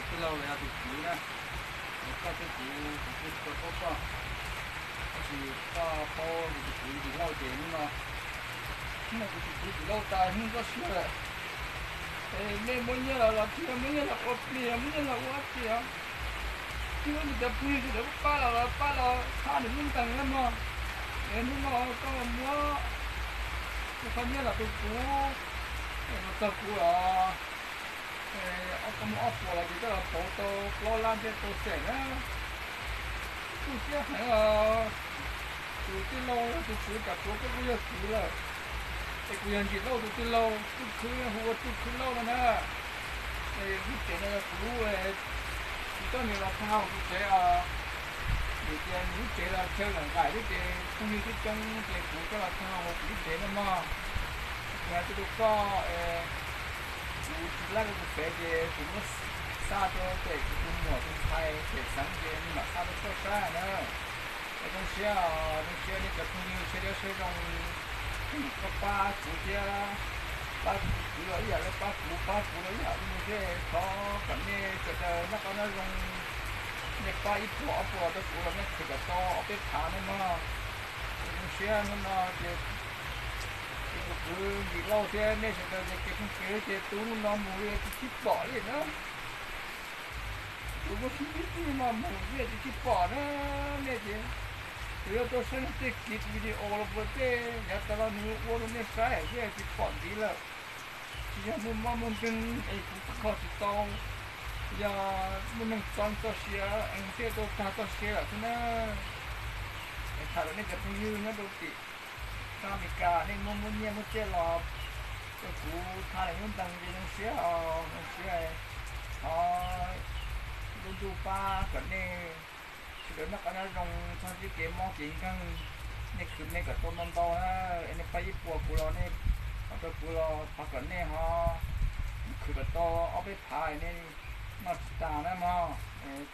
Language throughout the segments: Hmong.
Tij laug los yog tus kwv na, es koj twb kuv, kuv twb tsis tau paub koj, tab sis koj paub tus kwv Nkim Lauj ces hnub no, hnub no kuv tus kwv Nkim Lauj tas hnub txoj sia lawm. Es nej muab nyiaj los los tsis yog muab nyiaj los ua plig, muab nyiaj los ua dab tsi os? Tsis muab nws cov phooj ywg sawv daws pab los los pab los thab nws lub ntees na mog. Es hnub no koj muab tus qhov nyiaj los rau kuv, es los txog kuv los, koj muab ob puas los ces koj los pauv tau plaub lab thiab rau xeem na. Kuj siab heev os. Tus tij laug tus kwv kam kuv, koj kuj yog kwv lawm, es kuv yog Nkim Lauj tus tij laug, Tub Khwb, hu ua Tub Khwb Lauj no na. Es lub tsev no yog kuv lub, kuv coj nws los tag hauv kuv tsev os. Vim tias nws lub tsev los chaw nqaim nqaim thiab ces phooj ywg twb coob ces kuv coj los tag hauv kuv lub tsev no mog. Kuv hais rau koj, kuv tsis laij rau tus fev ces kuv muab xa rau pem kuv tus muam tus ntxhais pem xeev ces nws mam xa rau koj saib na. Es zoo siab, zoo siab nej cov phooj ywg sawv daws sawv zoo, koj pab kuv thiab pab kuv tus kwv los ib yam li pab kuv, pab kuv los ib yam li mus thiab. Thov kom nej sawv daws noj qab nyob zoo, nej pab ib puas ob puas rau kuv los nej khwv kom tau ob peb phav na mog. Es zoo siab hnub no ces kuv tus kwv Nkim Lauj thiab nej sawv daws ces kev phooj kev ywg ces tu hnub no mus li tsis sib pom li na. Kuv muaj sib ntsib txij no mus yeej tsis sib pom na. Nej ces kuv yuav tuaj saib nws tej kiv video los puas tej yav tas los nws ua rau nej saib yeej tsis pom ntxiv lawm. Tsis yog muaj mob muaj nkeeg es kuv kho tsis tau, yog muaj neeg txo txoj sia es thiaj tuaj tag txoj sia lawm xwb na. Es tham rau nej cov phooj ywg nyob rau tim sab Amelikas nej muab muab nyiaj muab txiaj los rau kuv thab lub ntees ces zoo siab os, zoo siab. Thov lub ntuj pab kom nej sawv daws noj qab nyob zoo, txhob ntsib kev mob kev nkeeg, nej khwv me kom tau ntau ntau na. Es nej pab ib puas kuv los nej pab rau kuv los pab kom nej ho khwv kom tau ob peb phav nej noj tsis tas na mog.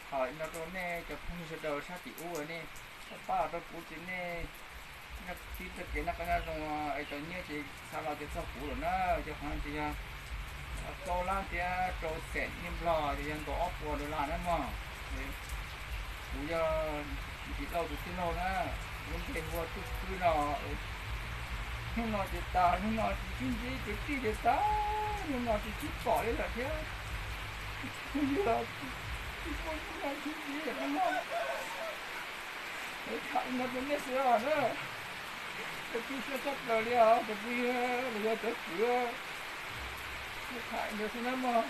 Tham li no rau nej cov phooj ywg sawv daws sab tim ub nej pab los rau kuv ces nej nyob tib txoj kev noj qab nyob zoo es cov nyiaj ces xa los ces txog kuv lawm na. Cov qhov no ces yog plaub lab thiab rau xeem nyiaj nplog ces yog nkaus ob puas dollar na mog. Kuv yog Nkim Lauj tus tij laug na, lub npe hu ua Tub Khwb no. Hnub no ces tas, hnub no tsis sib ntsib kwv tij ces tas, hnub no tsis sib pom li lawm thiab. Hnub no tsis sib ntsib lawm no. Es tham li no rau nej sawv daws na. Cov phooj ywg siab tshaj plaws li os, cov phooj ywg los yog cov kwv, tham li no xwb na mog.